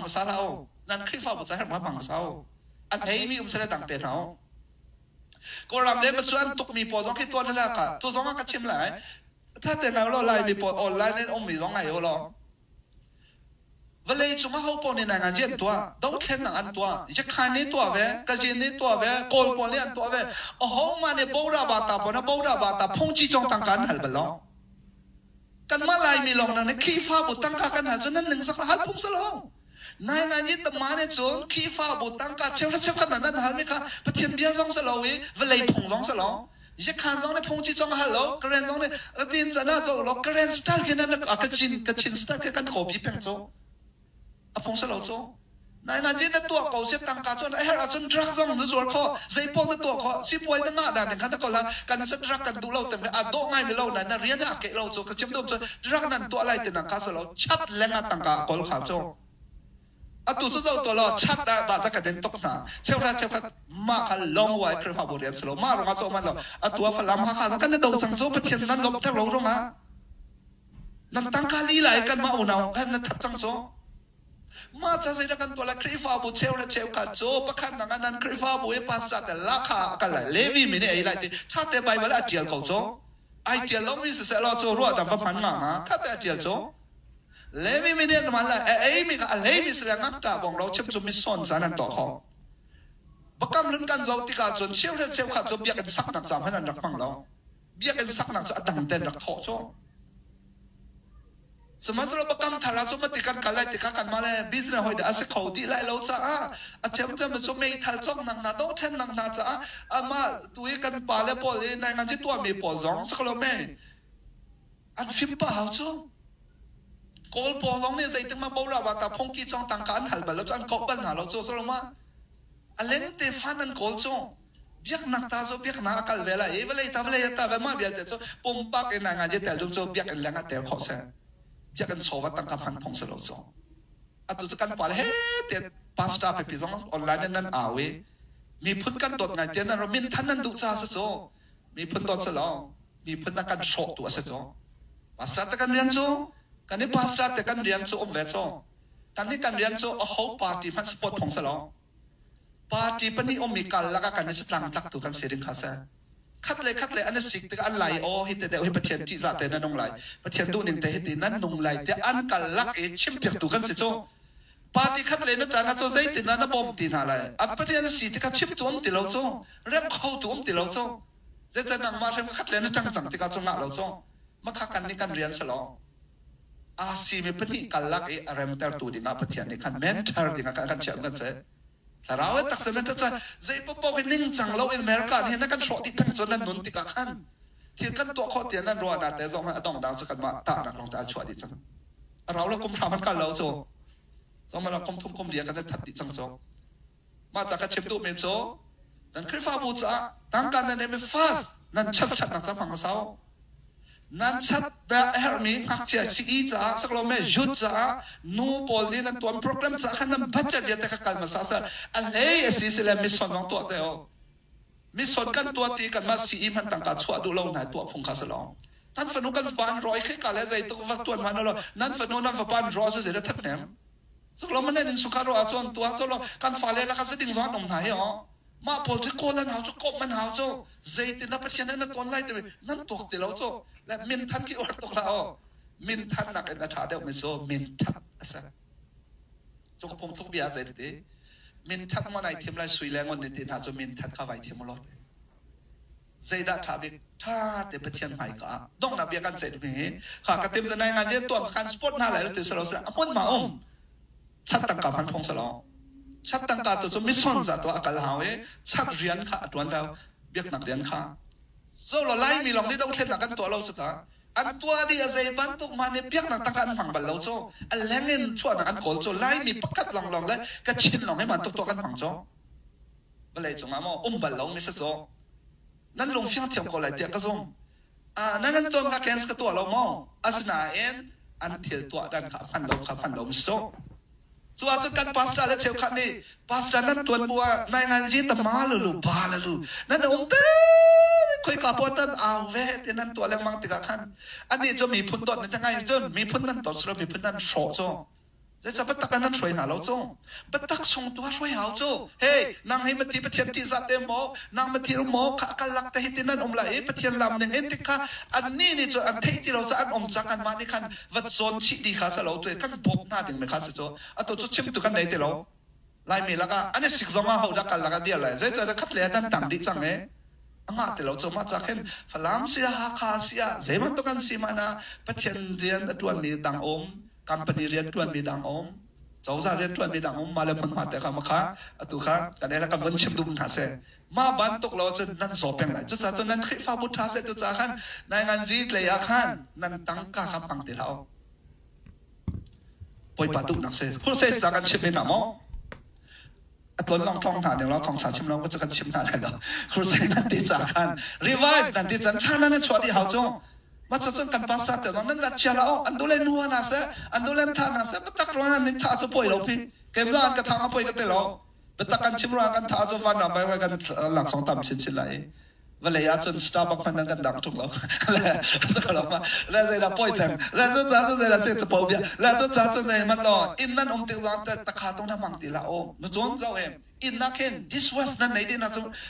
hmang hmasa hlah u. Nan Khrihfabu ca herh hmang hmasa u. A hleimi um seh dang pe hna u. Kawlram le cu an tukmi pawl zong khi tuan na ka tu zong ah ka chim lai. Thate ngai lo Laimi pawl online in ummi zong ngai u law. Vawlei cung ah hopaoh nih nai ngan rian tuah, dothlennak an tuah, Yakhan nih tuah ve, Kazin nih tuah ve, Kawl pawl nih an tuah ve. Ahohmah nih Bora Bata pawl na Bora Bata phungci cong tangka an hal bal lo. Kanmah Laimi lawng nang nih Khrihfabu tangka kan hal cu nan ning sak hal phung si lo. Nai ngan i tama nih cun Khrihfabu tangka cheuhra cheukhat nan an halmi kha Pathian bia zong si lo i vawlei phung zong si lo. Yakhan zong nih phungci zong a hal lo, Karen zong nih tin can ah zo lo, Karen style khi nan Kachin Kachin style khi kan copy peng cu. A phung si lo cu. Nai ngan na tuah ko si tangka cu a herh ahcun drug zong na zuar khawh, zeipaoh na tuah khawh, sipuai na ngah dan ding kha na kawl kan sa drug kan duh lo tem a dawh ngai mi lo na na rian a keh lo cu ka chim dum cu drug nan tuah lai ti nang kha si lo chat leng ah tangka a kawl kha cu. Atu cu zoh tuah law chat ah bahza kan in tuk hna. Cheuhra cheukhat mah kha long wai Khrihfabu rian si lo. Mah ruangah cu man lo. Atu ah Falam Hakha zong kan i do cang cu Pathian nan lawmhter lo ruangah nan tangka lila i kanmah unau khan na that cang cu. Mah ca zeidah kan tuah lai Khrihfabu cheuhra cheukhat cu pakhat nak ah nan Khrihfabu i pastor te lakha a kal lai Levi mi nih ei lai ti ṭhate Baibal ah a ṭial ko cu. Ai ṭial lomi siseh law cu ruahdam va hman nga nga ṭhate a ṭial cu. Levi mi nih an hman lai a eimi kha a hleimi si le ngakṭah bawng lo chim cu mison caan an tuah khawh. Bakam hlun kan zoh tikah cun cheuhra cheukhat cu biakinn saknak ca hmanh an rak hmang lo. Biakinn saknak cu a dang ten rak thawh cu. Sihmanhsehlaw bakam thar ah cu mati kan kal lai tikah kanmah le business hoi dah a si kho dih lai lo caah a thiamthiam cu meithal cawknak hna dohthlennak hna caah amah tu i kan pa le pawl i nai ngan ci tuahmi pawl zong si ko lo mei An fim pah hau cu. Kawl pawl zong nih zeitik mah bora vata phungki cong tangka an hal bal lo cu an koh bal hna lo cu saloma a lengte fan an kawl cu biaknak ta cu biaknak a kal ve lai i vawlei ta vawlei ta ve mah vialte cu pumpak in ngai ngai tel dum cu biakinn leng ah tel khawh seh biakinn chawva tangka hman phung si lo cu atu cu kan pa le he te pastor pipi zong online in nan au i miphun kan dawt ngai te nan ro min than nan duh ca si cu miphun dawt si lo miphun a kan hrawhtu a si cu. Pastor te kan rian cu kan i pastor te kan rian cu um ve cu. Kan i kan rian cu a ho party hmanh support phung si lo. Party pahnih ummi kal lakah kan i tlang tlaktu kan si ding kha si. Khat le khat le an i sik tikah an lai aw hi te deuh hi Pathian ṭihzah te nan nung lai. Pathian duhning te hi ti nan nung lai tiah an kal lak i chimpiaktu kan si cu. Party khat le na ṭan ah cu zeitin dah na bawm ti hna lai. An Pathian si tikah chimtu um ti lo cu. Rem khotu um ti lo cu. Zeicah nangmah hrim khat le na ṭang cang tikah cu ngah lo cu makha kan nih kan rian si lo. Aa simi pahnih kallak i a remtertu dingah Pathian nih khan mentor dingah kan kan chiah kan si. Thlarau in taksa mentor cu zei paohpaoh hi ningcang lo in America nih hin a kan hrawh dih peng cu nan nun tikah khan thil kan tuah khawh tiah nan ruahnak te zong a dongdang cu kanmah tahnak lawng te a chuah dih cang. A rau lo kum hram an kal lo cu. Zong kum thum kum lia kan that dih cang cu. Mah ca ka chim duhmi cu nan Khrihfabu caah tangka nan neihmi fast nan chat chatnak ca hmang hmasa u. Nan chat dah a herhmi ngakchia sii caah saklome youth caah nu pawl nih nan tuan program caah khan nan budget vialte kha kal hmasa seh. A hlei a si sile mission zong tuah te u. Mission kan tuah ti kanmah sii hman tangka chuah duh lo hna tuah phung kha si lo. Nan fanu kan fapa an rawi khi ka le zeituk va tuan hmanh lo nan fanu nan fapa an raw cu zei dah that hnem. Suklo man in sukha ro ahcun tuah cu lo kan fale laka ziding zong an um hna hi aw. Mah pawl cu kawl an hau cu kawp an hau cu zeitin na Pathian he na tawn lai timi nan tuak ti lo cu le min than khi uar tuk la aw. Min than nak in a ṭha deuh mi cu min that a si. Cu ka phungthluk bia zei ti min that mo nai thim lai sui le ngon ni ti hna cu min that kha vai thim lo te. Zeidah ṭha bik ṭha te Pathian hmaika ah donghnak bia kan ceih mi hi kha ka tim zanai ngan je tuam kan support hna lai lo ti salo a hmun ma um chat tangka hman phong salo chat tangka tu cu mission za to a kal hau i chat rian kha a ṭuan lo biaknak rian kha zo lo lai mi lawng nih dothlennak kan tuah lo cu ta an tuah dih a zei bantuk ma nih biaknak tangka an hmang bal lo cu a leng in chuahnak an kawl cu laimi pakhat lawng lawng le ka chin lawng hi man tuk tuah kan hmang cu vawlei cungah maw um bal lo mi si cu nan lung fiang thiam ko lai tiah ka zumh. Ah, nan an tuan kha cancel ka tuah lo maw? Asinain an thil tuah dan kha hman lo kha hman lo mi si cu. Cu ahcun kan pastor le cheukhat nih pastor nan tuan bu ah nai ngan ji ta ma lu lu ba la lu nan um te khoi ka po tan au ve te nan tuah lengmang tikah khan ani cu miphun dawt ne te ngai cun miphun nan dawt silo miphun nan hrawh cu. Zeicah biatak ah nan hruai hna lo cu? Biatak chung tu ah hruai hau cu. Hey, nang hi mathi Pathian ṭihzah te maw? Nang mathi rum maw? Kha kal lak te hi ti nan um lai i Pathian lam ning in tik kha annih nih cun an theih ti lo caah an um cang anmah nih khan va cawn chih dih kha si lo tu kan bawm hna ding mi kha si cu. Atu cu chimtu kan nei ti lo. Laimi lakah an i sik zong ah hodah kal lakah dir lai. Zeicah khat le nan tang dih cang i a ngah ti lo cu mah ca khin Falam si ah Hakha si ah zei bantuk an si hmanh ah Pathian rian a ṭuanmi dang um company rian ṭuanmi dang um cozah rian ṭuanmi dang um mah le hmunhma te kha makha atu kha kan ei kan vun chim duh hna seh mah bantuk lo cun nan zaw peng lai cucaah cun nan Khrihfabu ṭha seh tu caah khan nai ngan zi lei ah khan nan tangka kha hmang ti hlah u Bawipa duhnak si crusade ca kan chim hna maw a tlawn long thong hna ding lo thong thla chim lo cu kan chim hna lai lo crusade nan ti ca khan revive nan ti can thla nan chuah dih hau cu ma cu cun kan pastor te zong nan rat chia la an du le nu na se an du le tha na se biatak ruang nan tha cu poi lo pi kem lo an ka thang a poi ka te lo biatak kan chim ruang kan tha cu van ram bai kan laksong tam chin chin lai Vawlei ah cun Starbucks hmanh nan kan dang ṭung lo. Le zeidah pawi theng. Le cu ca cu zeidah si capo bia. Le cu ca cu nei man law inn nan um tik zong takha tung na hmang ti la o. Ma cun zo em inn nak hin dishwash nan nei dih na cu.